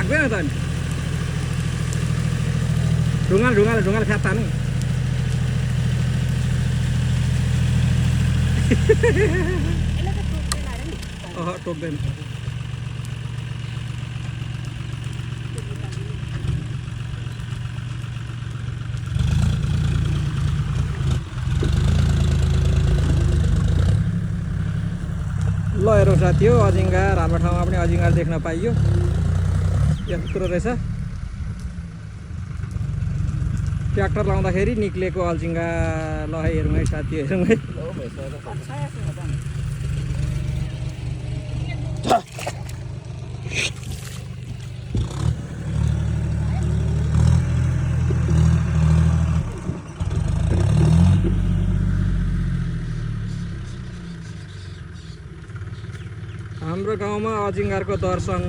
लाग्दैन त अनि ढुङ्गाले फ्याप तानु टोक्दैन ल हेरौँ साथी हो अजिङ्गर हाम्रो ठाउँमा पनि अजिङ्गर देख्न पाइयो यत्रो रहेछ ट्र्याक्टर लाउँदाखेरि निक्लेको अजिङ्गर ल हेरौँ है साथी हेरौँ है हाम्रो गाउँमा अजिङ्गरको दर्शन